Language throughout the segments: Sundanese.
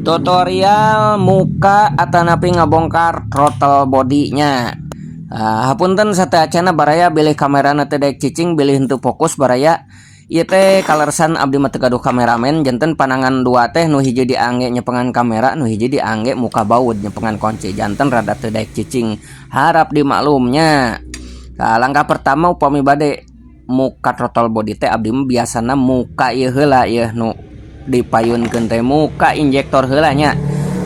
Tutorial muka atanapi ngabongkar throttle bodinya. Ah, hapunten sateuacanna, baraya, bilih kamerana teu daek cicing, bilih henteu fokus, baraya. Ieu teh kaleresan abdi mah teu gaduh kameramen, janten panangan dua teh, nu hiji diangge nyepengan kamera, nu hiji diangge muka baut nyepengan kunci, janten rada teu daek cicing, harap dimaklumnya. Nah, langkah pertama upami bade muka throttle body teh, abdi mah biasana muka ieu heula, ieu nu dipayunkeun teh, muka injektor heula nya.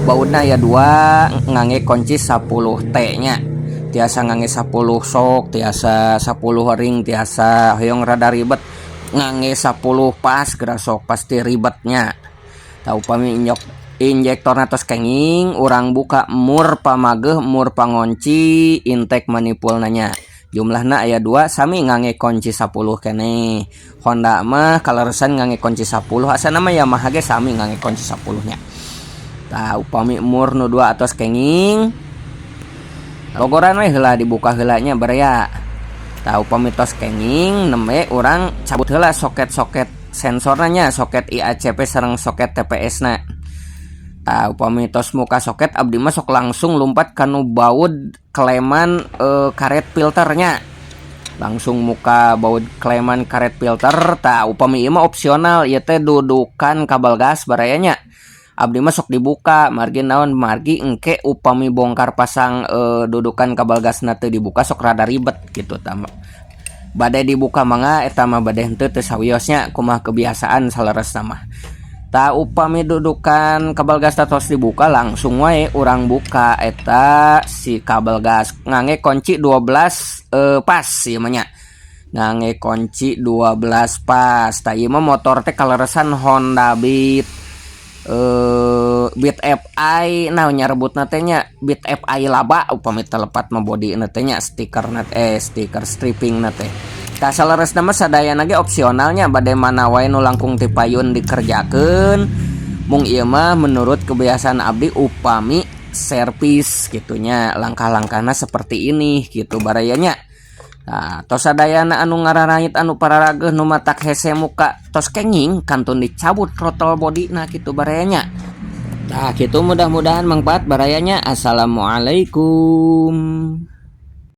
Bautna aya dua, ngangge kunci 10 T nya, tiasa ngangge 10 sok, tiasa 10 ring, tiasa hoyong rada ribet ngangge 10 pas geura sok pasti ribetnya. Tah, upami injektor tos kenging, urang buka mur pamageuh, mur pangonci intake manifold nya. Jumlahna aya dua, sami ngangge kunci 10 keneh. Honda mah kaleresan ngangge kunci 10, asana mah Yamaha ge sami ngangge kunci 10 nya. Tah, upami mur nu dua atos kenging, logoran we heula dibuka heula nya, baraya. Tah, upami tos kenging, nembe urang cabut heula soket-soket sensorna nya, soket IACP sareng soket TPS na. Tah, upami tos muka soket, abdi mah sok langsung lumpat kanu baut kleman karet filternya, langsung muka baut kleman karet filter. Tah, upami ieu mah opsional, ieu teh dudukan kabel gas, baraya nya. Abdi mah sok dibuka, margi naon? Margi engke upami bongkar pasang dudukan kabel gasna teu dibuka, sok rada ribet gitu. Tah, bade dibuka mangga eta mah, bade henteu teu sawiosnya, kumaha kebiasaan saleresna mah. Tah, upami dudukan kabel gas tos dibuka, langsung wae urang buka eta si kabel gas ngangge kunci 12 pas ieu mah nya, ngangge kunci 12 pas. Tah, ieu mah motor teh kaleresan Honda Beat, Beat FI, nah nyarebutna teh nya Beat FI laba upami teu lepat mah bodina teh nya, stikerna, stiker stripingna teh. Tah, saleresna mah sadayana ge opsionalnya, bade mana wae nu langkung ti payun dikerjakeun. Mung ieu mah menurut kebiasaan abdi upami servis gitunya, langkah-langkahna seperti ini gitu, barayanya. Nah, tos sadayana anu ngararait, anu pararageuh, nu matak hese muka tos kenging, kantun dicabut throttle body nah gitu, barayanya. Nah, gitu, mudah-mudahan manfaat, barayanya. Assalamualaikum.